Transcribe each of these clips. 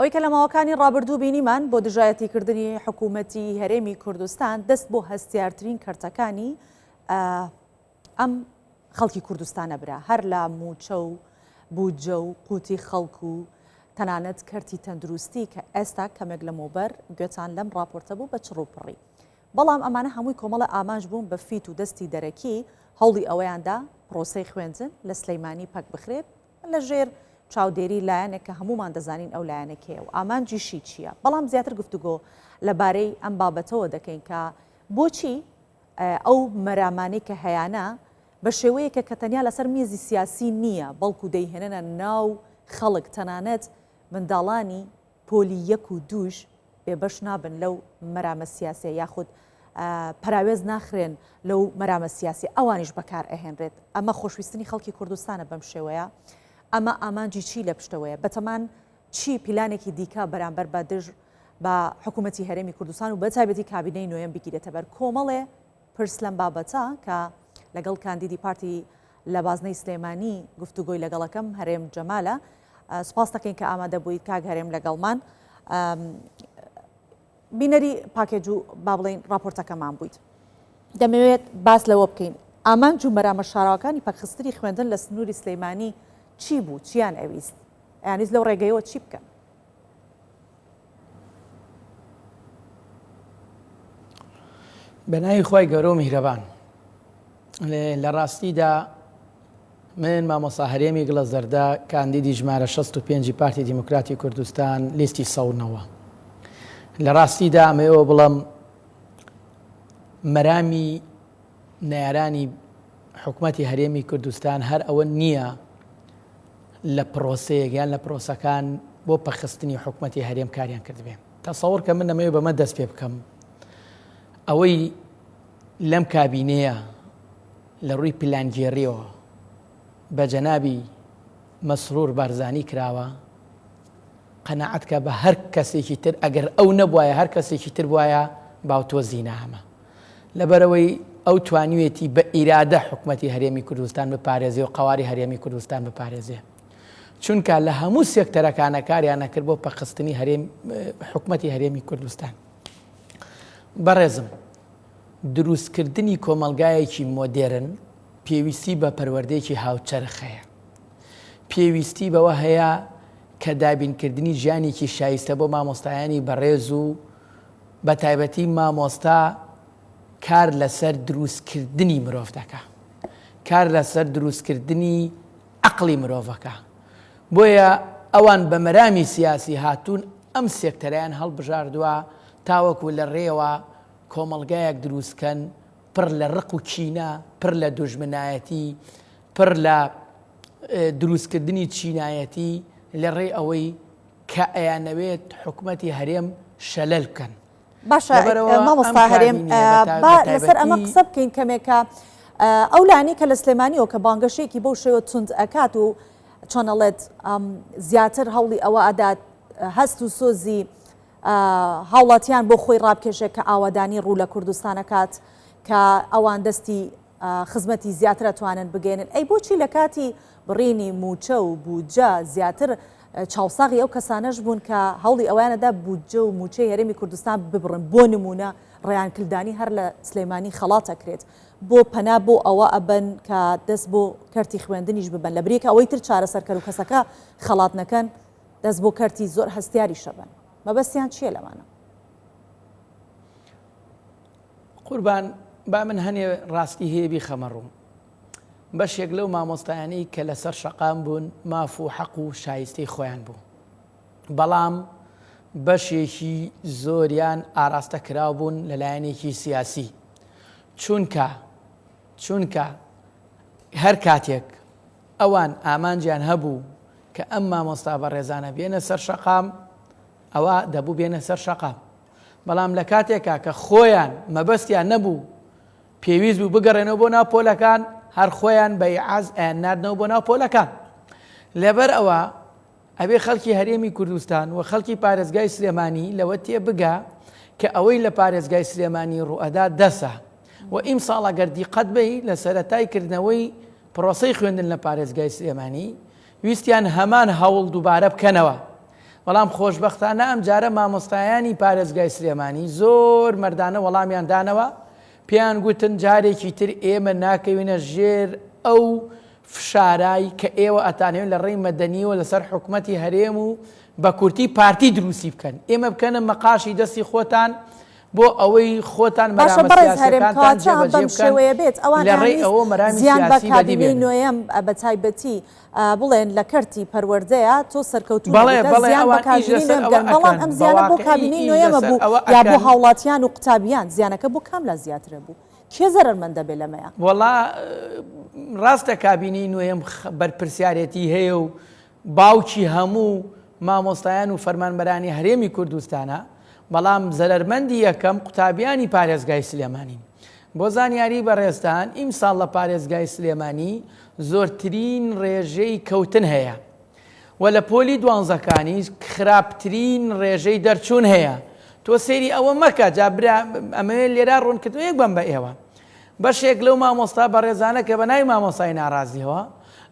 ئەوەی کە لە ماوەکانی ڕابردوو بینیمان بۆ دژایەتیکردنی حکوومەتی هەرێمی کوردستان دەست بۆ هەستیارترین کەرتەکانی ئەم خەڵکی کوردستانە برا هەر لە مووچە و بودجە و قوتی خەڵک و تەنانەت کەرتی تەندروستی کە ئێستا کەمێک لەمەوبەر گوێتان لەم ڕاپۆرتە بوو بە چڕ و پڕی. بەڵام ئەمانە هەمووی کۆمەڵە ئامانج بوون بە فیت و دەستی دەرەکی هەوڵی ئەوەیاندا پرۆسەی خوێندن لە سلیمانی پەک بخرێت لە ژێر چاودێری لایەنێک کە هەموومان دەزانین ئەو لایەنە کێیە و ئامانجیشی چییە. بەڵام زیاتر گفتوگۆ لەبارەی ئەم بابەتەوە دەکەین کە بۆچی ئەو مەرامانەی کە هەیانە بە شێوەیەکە کە تەنیا لەسەر مێزی سیاسی نییە بەڵکو دەیهێننە ناو خەڵک تەنانەت منداڵانی پۆلی یەک و دووش بێبەش نابن لەو مەرامە سیاسیە یاخود پەراوێز ناخرێن لەو مەرامە سیاسی ئەوانیش بەکار ئەهێنرێت ئەمە خۆشویستنی خەڵکی کوردستانە بەم شێوەیە ئەمە ئامانجی چی لە پشتەوەیە بەتەمان چی پیلانێکی دیکە بەرامبەر بە دژ بە حکوومەتی هەرێمی کوردستان و بە تایبەتی کابینەی نۆیەم بگیرێتە بەر کۆمەڵێ پرس لەم بابەتە کە لەگەڵ کاندیدی پارتی لە بازنەی سلێمانی گفتوگۆی لەگەڵەکەم هەرێم جەمالە سپاس دەکەین کە ئامادە بوویت کاک هەرێم لەگەڵمان بینەری پاکێج و با بڵین راپۆرتەکەمان بوویت دەمەوێت باس لەوە بکەین ئامانج و مەرامە شاراوەکانی پەکخستنی خوێندن لە سنووری سلەیمانی چی بوو چیان ئەویست ئەیانویست لەو ڕێگەیەوە چی بکەن؟ بە ناوی خوای گەورە و میهرەبان لە ڕاستیدا من مامۆسا هەرێمی گڵە زەردە کاندیدی ژمارە 65 پارتی دیموکراتی کوردستان لیستی سەونەوە لە ڕاستیدا ئەمەوە بڵم مەرامی نەیارانی حکومەتی هەرێمی کوردستان هەر ئەوە نییە لە پرۆسەیەک یان لە پرۆسەکان بۆ پەخستنی حکومەتی هەرێم کاریان کردبێ تەسەوڕ کە من دەمەوێت بەمە دەست پێ بکەم ئەوەی لەم کابینەیە لە ڕووی پلانگێڕیەوە بە جەنابی مەسرور بارزانی کراوە قەناعەت کە بە هەر کەسێکی تر ئەگەر ئەو نەبوایە هەر کەسێکی تر بوایە باوتۆزی نامە لەبەرئەوەی ئەو توانیوێتی بە ئیرادە حکومەتی هەرێمی کوردستان بپارێزێ و قەواری هەرێمی کوردستان بپارێزێ. چونکە لە هەموو سێکتەرەکانە کاریان ئەکرد بۆ پەکخستنی هەرێم حکومەتی هەرێمی کوردستان. بەڕێزم دروستکردنی کۆمەڵگایەکی مۆدێرن پێویستی بە پەروەردەیەکی هاوچەرخ هەیە. پێویستی بەوە هەیە کە دابینکردنی ژیانێکی شایستە بۆ مامۆستایانی بەڕێز و بە تایبەتی مامۆستا کار لەسەر دروستکردنی مرۆڤ دەکا کار لەسەر دروستکردنی عەقڵی مرۆڤەکە بۆیە ئەوان بە مەرامی سیاسی هاتوون ئەم سێکتەرەیان هەڵبژاردووە تاوەکو لە ڕێوە کۆمەڵگایەک دروستکەن پڕ لە ڕق و کینە پڕ لە دوژمنایەتی پڕ لە دروستکردنی چینایەتی لە ڕێی ئەوەی کە ئەیانەوێت حکومەتی هەرێم شەلەل بکەن. باشە لەبەرئەوە ئەم مامۆستا هەرێم کابینەیە بە تا- با بە لەسەر ئەمە تایبەتی قسە بکەین کەمێکە ئەو لایەنەی کە لە سلێمانیەوە کە بانگەشەیەکی بەو شێوە توند ئەکات و چۆن ئەڵێت زیاتر هەوڵی ئەوە ئەدات هەست و سۆزی هاوڵاتیان بۆ خۆی ڕابکێشێت کە ئاوادانی ڕوو لە کوردستان ئەکات کە ئەوان دەستی خزمەتی زیاتر ئەتوانن بگەێنن ئەی بۆچی لە کاتی بڕینی مووچە و بودجە زیاتر چاوساغی ئەو کەسانەش بوون کە هەوڵی ئەوەیانەدا بودجە و مووچەی هەرێمی کوردستان ببڕن بۆ نموونە ڕەیان کلدانی هەر لە سلێمانی خەڵات ئەکرێت بۆ پەنا بۆ ئەوە ئەبەن کە دەست بۆ کەرتی خوێندنیش ببەن لە بریکە ئەوەی تر چارەسەرکەر و کەسەکە خەڵات نەکەن دەست بۆ کەرتی زۆر هەستیاریش ئەبەن مەبەستیان چییە لەمانە؟ قوربان با من هەنێ ڕاستی هەیە بیخەمە ڕوو. بەشێک لەو مامۆستایانەی کە لەسەر شەقام بوون ماف و حەق و شایستەی خۆیان بوو. بەڵام بەشێکی زۆریان ئاراستە کراو بوون لە لایەنێکی سیاسی. چونکە چونکە هەر کاتێک ئەوان ئامانجیان هەبوو کە ئەم مامۆستا بەڕێزانە بێنە سەر شەقام ئەوا دەبوو بێنە سەر شەقام. بەڵام لە کاتێکا کە خۆیان مەبەستیان نەبوو پێویست بوو بگەڕێنەوە بۆ ناو پۆلەکان هەر خۆیان بە ئیعاز ئەیانناردنەوە بۆ ناو پۆلەکان لەبەر ئەوە ئەبێ خەڵکی هەرێمی کوردستان و خەڵکی پارێزگای سلێمانی لەوە تێ بگا کە ئەوەی لە پارێزگای سلێمانی ڕوئەدا دەسە و ئیمساڵ ئەگەر دیقەت بەی لە سەرەتای کردنەوەی پرۆسەی خوێندن لە پارێزگای سلێمانی ویستیان هەمان هەوڵ دووبارە بکەنەوە. بەڵام خۆشبەختانە ئەمجارە مامۆستایانی پارێزگای سلێمانی زۆر مەردانە وەڵامیان دانەوە، پێیان گوتن جارێکی تر ئێمە ناکەوینە ژێر ئەو فشارای کە ئێوە ئەتانەوێت لە ڕێی مەدەنیەوە لەسەر حکومەتی هەرێم و بە کورتی پارتی دروستی بکەن، ئێمە بکەنە مەقاشی دەستی خۆتان بۆ ئەوەی خۆتان باشە مەرامە بەڕێز هەرێم سیاسیەکانتان کەواتە جێبەجێ بەم بکەن شێوەیە بێت ئەوان لە ڕێی ئەیانویست ئەوە مەرامی زیان بە سیاسی بەدی کابینەی بێنن. نۆیەم بە تایبەتی بڵێن لە کەرتی پەروەردەیە تۆ سەرکەوتوو بەڵێ نەبوویتە بەڵێ زیان بە ئەوان ئیش کابینەی لەسەر نۆیەم ئەوە بگەن بەڵام ئەکەن ئەم بە زیانە بۆ واقعی کابینەی ئیش نۆیەمە لەسەر بوو ئەوە یا بۆ ئەکەن. هاوڵاتیان و قوتابیان زیانەکە بۆ کام لا زیاترە بوو کێ زەرەرمەند دەبێ لەمەیا؟ وەڵا ڕاستە کابینەی نۆیەم بەرپرسیارێتی هەیە و باوکی هەموو مامۆستایان و فەرمانبەرانی هەرێمی کوردستانە، بەڵام زەرەرمەندی یەکەم قوتابیانی پارێزگای سلێمانین. بۆ زانیاری بەڕێزتان ئیمساڵ لە پارێزگای سلێمانی زۆرترین ڕێژەی کەوتن هەیە و لە پۆلی دوانزەکانیش خراپترین ڕێژەی دەرچوون هەیە. تۆ سەیری ئەوە مەکە جا برا ئەمەوێ لێرە ڕوونکردنەوەیەک بەم بە ئێوە. بەشێک لەو مامۆستا بەڕێزانە کە بە ناوی مامۆستای ناڕازیەوە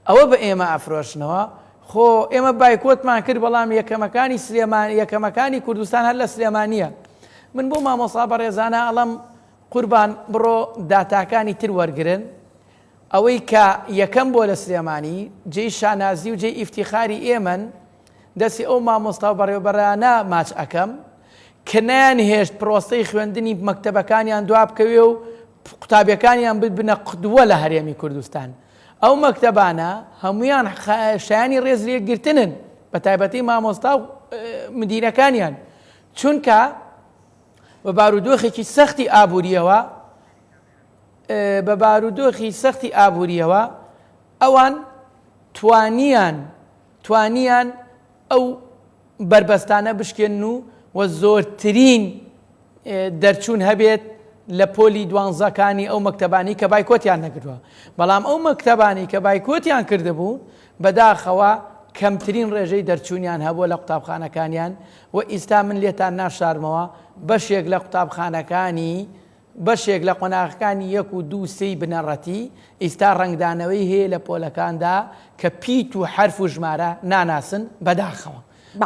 ئەوە بە ئێمە ئەفرۆشنەوە، خۆ ئێمە بایکۆتمان کرد بەڵام یەکەمەکانی سلێمان یەکەمەکانی کوردستان هەر لە سلێمانیە. من بۆ مامۆستا بەڕێزانە ئەڵەم قوربان بڕۆ داتاکانی تر وەرگرن ئەوەی کە یەکەم بۆ لە سلێمانی جێی شانازی و جێی ئیفتیخاری ئێمەن دەستی ئەو مامۆستا و بەڕێوەبەرانە ماچ ئەکەم کە نەیانهێشت پرۆسەی خوێندنی مەکتەبەکانیان دوابکەوێ و قوتابیەکانیان ببنە قدوە لە هەرێمی کوردستان. ئەو مەکتەبانە هەمویان شایانی ڕێز لێگرتنن بە تایبەتی مامۆستا و مدیرەکانیان چونکە بە بارودۆخێکی سەختی ئابووریەوە بە بارودۆخی سەختی ئابووریەوە ئەوان توانیان توانیان ئەو بەربەستانە بشکێنن و و زۆرترین دەرچوون هەبێت لە پۆلی دوانزەکانی ئەو مەکتەبانەی کە بایکۆتیان نەکردووە بەڵام ئەو مەکتەبانی کە بایکۆتیان کردبوو بەداخەوە کەمترین ڕێژەی دەرچوونیان هەبووە لە قوتابخانەکانیان و ئیستا من لێتان ناشارمەوە بەشێک لە قوتابخانەکانی بەشێک لە قۆناغەکانی یەک و دوو سێی بنەڕەتی ئیستا ڕەنگدانەوەی هەیە لە پۆلەکاندا کە پیت و حەرف و ژمارە ناناسن بەداخەوە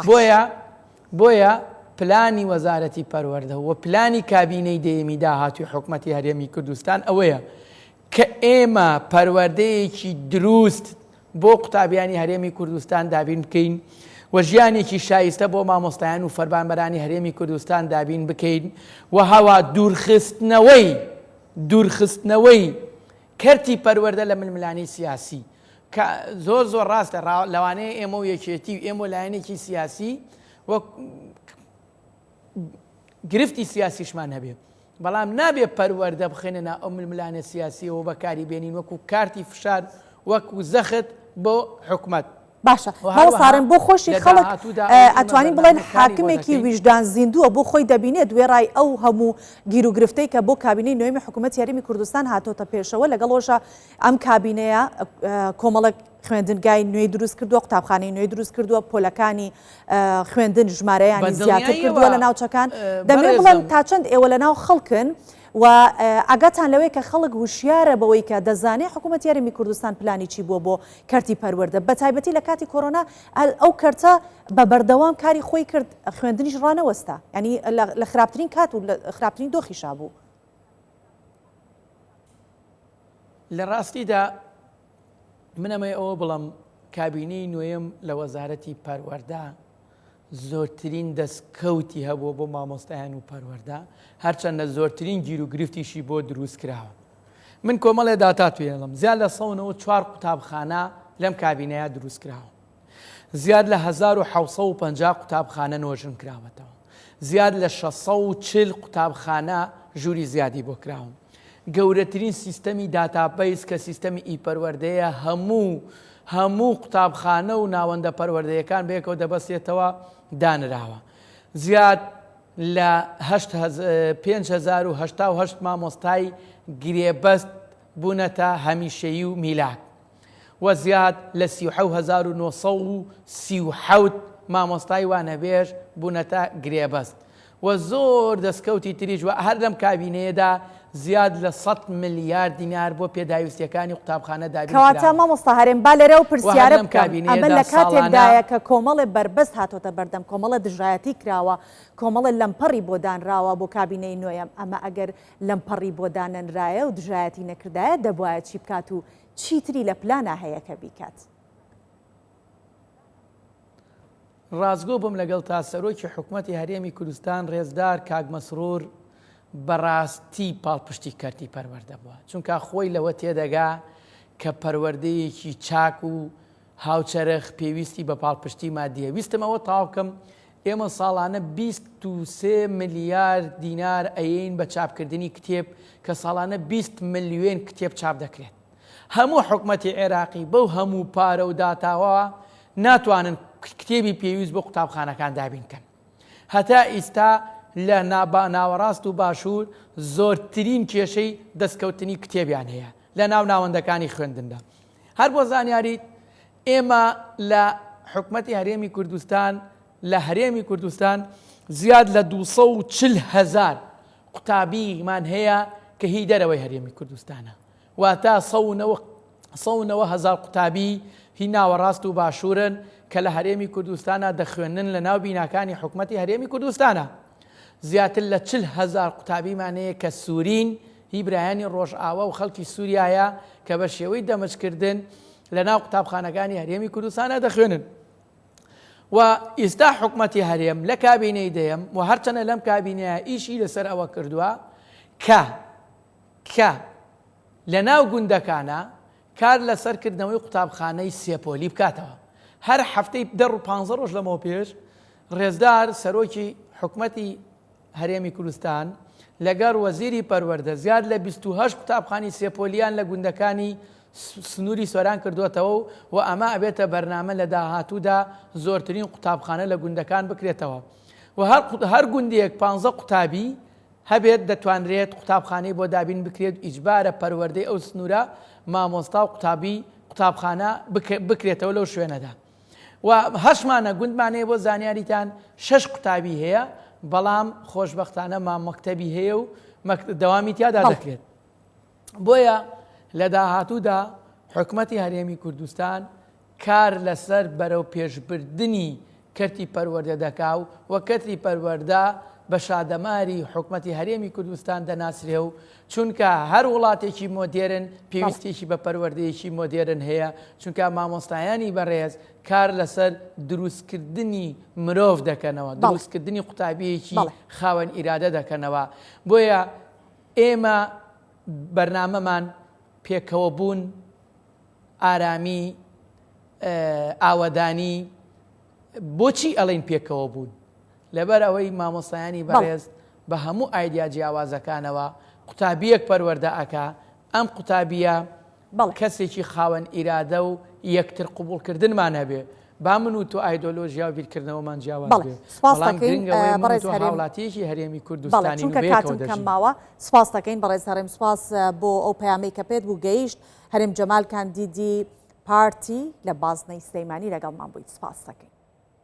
بۆیە بۆیە پلانی وەزارەتی پەروەردە و پلانی کابینەی دەیەمی داهاتووی حکومەتی هەرێمی کوردستان ئەوەیە کە ئێمە پەروەردەیەکی دروست بۆ قوتابیانی هەرێمی کوردستان دابین بکەین و ژیانێکی شایستە بۆ مامۆستایان و فەرمانبەرانی هەرێمی کوردستان دابین بکەین و هەوا دوورخستنەوەی دوورخستنەوەی کەرتی پەروەردە لە ململانێی سیاسی کە زۆر زۆر ڕاستە لەوانەیە ئێمە و یەکێتی و ئێمە لایەنێکی سیاسی وەک گرفتی سیاسیشمان هەبێ بەڵام نابێ پەروەردە بخەینە ناو ئەو ململانێ سیاسیەوە بەکاری بێنین وەکو کارتی فشار وەکو زەخت بۆ حکومەت. باشە مامۆستا هەرێم بۆ خۆشی خەڵک ئەتوانین بڵێن حاکمێکی ویژدان زیندووە بۆ خۆی دەبینێت وێڕای ئەو هەموو گیروگرفتەی کە بۆ کابینەی نۆیەمی حکوومەتی هەرێمی کوردستان هاتۆتە پێشەوە لەگەڵ ئەوەشا ئەم کابینەیە کۆمەڵێک خوێندنگای نوێی دروست کردووە قوتابخانەی نوێی دروست کردووە پۆلەکانی خوێندن ژمارەیانی زیاتر کردووە لە ناوچەکان دەمێ بڵێم تا چەند ئێوە لە ناو خەڵکن و ئاگاتان لەوەیە کە خەڵک وشیارە بەوەی کە دەزانێ حکوومەتی هەرێمی کوردستان پلانی چی بووە بۆ کەرتی پەروەردە بە تایبەتی لە کاتی کۆرۆنا ئەو کەرتە بە بەردەوام کاری خۆی کرد خوێندنیش ڕانەوەستا ینی لە خراپترین کات و لە خراپترین دۆخیشا بوو. لە ڕاستیدا من ئەمەی ئەوە بڵم کابینەی نوێم لە وەزارەتی پەروەردە زۆرترین دەستکەوتی هەبووە بۆ مامۆستایان و پەروەردە هەرچەندە زۆرترین گیر و گرفتیشی بۆ دروست کراوە من کۆمەڵێ داتا توێڵم زیاد لە 194 قوتابخانە لەم کابینەیە دروست کراوە زیاد لە 1950 قوتابخانە نۆژن کراوەتەوە زیاد لە 640 قوتابخانە ژووری زیادی بۆ کراون گەورەترین سیستەمی database کە سیستەمی ئی-پەروەردەیە هەموو هەموو قوتابخانە و ناوەندە پەروەردەیەکان بەیەکەوە دەبەستێتەوە دانراوە. زیاد لە 5088 مامۆستای گرێبەست بوونەتە هەمیشەیی و میلاک و زیاد لە 37937 مامۆستای وانەبێژ بوونەتە گرێبەست و زۆر دەستکەوتی تریش و هەر لەم کابینەیەدا. زیاد لە سەد ملیار دینار بۆ پێداویستیەکانی قوتابخانە دابین کەواتە کراوە. مامۆستا هەرێم با لێرە ئەو وە هەر پرسیارە لەم بکەم، ئەمە کابینەیەدا لە ساڵانە. کاتێکدایە کە کۆمەڵێ بەربەست هاتۆتە بەردەم، کۆمەڵێ دژایەتی کراوە، کۆمەڵێ لەمپەڕی بۆ دانراوە بۆ کابینەی نۆیەم، ئەمە ئەگەر لەمپەڕی بۆ دانەنرایە و دژایەتی نەکردایە دەبوایە چی بکات و چیتری لە پلانا هەیە کە بیکات؟ ڕاستگۆ بم لەگەڵتا سەرۆکی حکومەتی هەرێمی کوردستان ڕێزدار کاک مەسرور بەڕاستی پاڵپشتی کەرتی پەروەردە بووە چونکە خۆی لەوە تێدەگا کە پەروەردەیەکی چاک و هاوچەرخ پێویستی بە پاڵپشتی مادیە ویستم ئەوە تەواو بکەم ئێمە ساڵانە 23 ملیار دینار ئەیەین بە چاپکردنی کتێب کە ساڵانە 20 ملیۆن کتێب چاپ دەکرێت هەموو حکومەتی عێراقی بەو هەموو پارە و داتاوە ناتوانن کتێبی پێویست بۆ قوتابخانەکان دابین کەن. هەتا ئیستا لە ناوەڕاست و باشوور زۆرترین کێشەی دەستکەوتنی کتێبیان هەیە لە ناو ناوەندەکانی خوێندندا. هەر بۆ زانیاریت ئێمە لە حکومەتی هەرێمی کوردستان لە هەرێمی کوردستان زیاد لە 240 هەزار قوتابیمان هەیە کە هی دەرەوەی هەرێمی کوردستانە. واتە 190 هەزار قوتابی هی ناوەڕاست و باشوورن کە لە هەرێمی کوردستانا دەخوێنن لە ناو بیناکانی حکومەتی هەرێمی کوردستانا. زیاتر لە 40 هەزار قوتابیمان هەیە کە سوورین هی برایانی ڕۆژئاوا و خەڵکی سووریایە کە بە شێوەی دەمجکردن لە ناو قوتابخانەکانی هەرێمی کوردستانا دەخوێنن. و ئیستا حکومەتی هەرێم لە کابینەی دەیەم و هەرچەنە لەم کابینەیە ئیشی لەسەر ئەوە کردووە کە کە لە ناو گوندەکانا کار لە سەر کردنەوەی قوتابخانەی سێ پۆلی بکاتەوە. هەر هەفتەی دە پانزە ڕۆژ لەمەوە پێش ڕێزدار سەرۆکی حکومەتی هەرێمی کوردستان لەگەڵ وەزیری پەروەردە زیاد لە 28 قوتابخانی سێ پۆلیان لە گوندەکانی سنووری سۆران کردووەتەوە و ئەمە ئەبێتە بەرنامە لە داهاتوودا زۆرترین قوتابخانە لە گوندەکان بکرێتەوە و هەر گوندێک پانزە قوتابی هەبێت دەتوانرێت قوتابخانەی بۆ دابین بکرێت ئیجبارە پەروەردەی ئەو سنوورە مامۆستا و قوتابی قوتابخانە بکرێتەوە لەو شوێنەدا و هەشمانە گوندمان هەیە بۆ زانیاریتان شەش قوتابی هەیە بەڵام خۆشبەختانە مامەکتەبی هەیە و دەوامی تیادا دەکرێت بۆیە لە داهاتوودا حکومەتی هەرێمی کوردستان کار لەسەر بەرەوپێشبردنی کەرتی پەروەردە دەکا و وەک کەرتی پەروەردە بە شادەماری حکومەتی هەرێمی کوردستان دەناسرێ و چونکە هەر وڵاتێکی مۆدێرن پێویستیی بە پەروەردەیەکی مۆدێرن هەیە چونکە مامۆستایانی بەڕێز کار لەسەر دروستکردنی مرۆڤ دەکەنەوە دروستکردنی قوتابییەکی خاوەن ئیرادە دەکەنەوە بۆیە ئێمە بەرنامەمان پێکەوەبوون ئارامی، ئاوەدانی، بۆچی ئەڵێین پێکەوە بوون؟ لەبەر ئەوەی مامۆستایانی بەڕێز بە هەموو ئایدیا جیاوازەکانەوە قوتابییەک پەروەردە ئەکا، ئەم قوتابییە کەسێکی خاوەن ئیرادە و یەکتر قبوڵکردنمان هەبێ. با من و تۆ ئایدۆلۆژیا و بیرکردنەوەمان جیاواز بێ، بەڵام گرنگ ئەوەیە من و تۆ هاوڵاتییەکی هەرێمی کوردستانین و بەیەکەوە دەژین. سپاس دەکەین بەڕێز هەرێم، سپاس بۆ ئەو پەیامەی کە پێت بوو گەیشت. هەرێم جەمال کاندیدی پارتی لە بازنەی سلەیمانی لەگەڵمان بوویت سپاس دەکەین.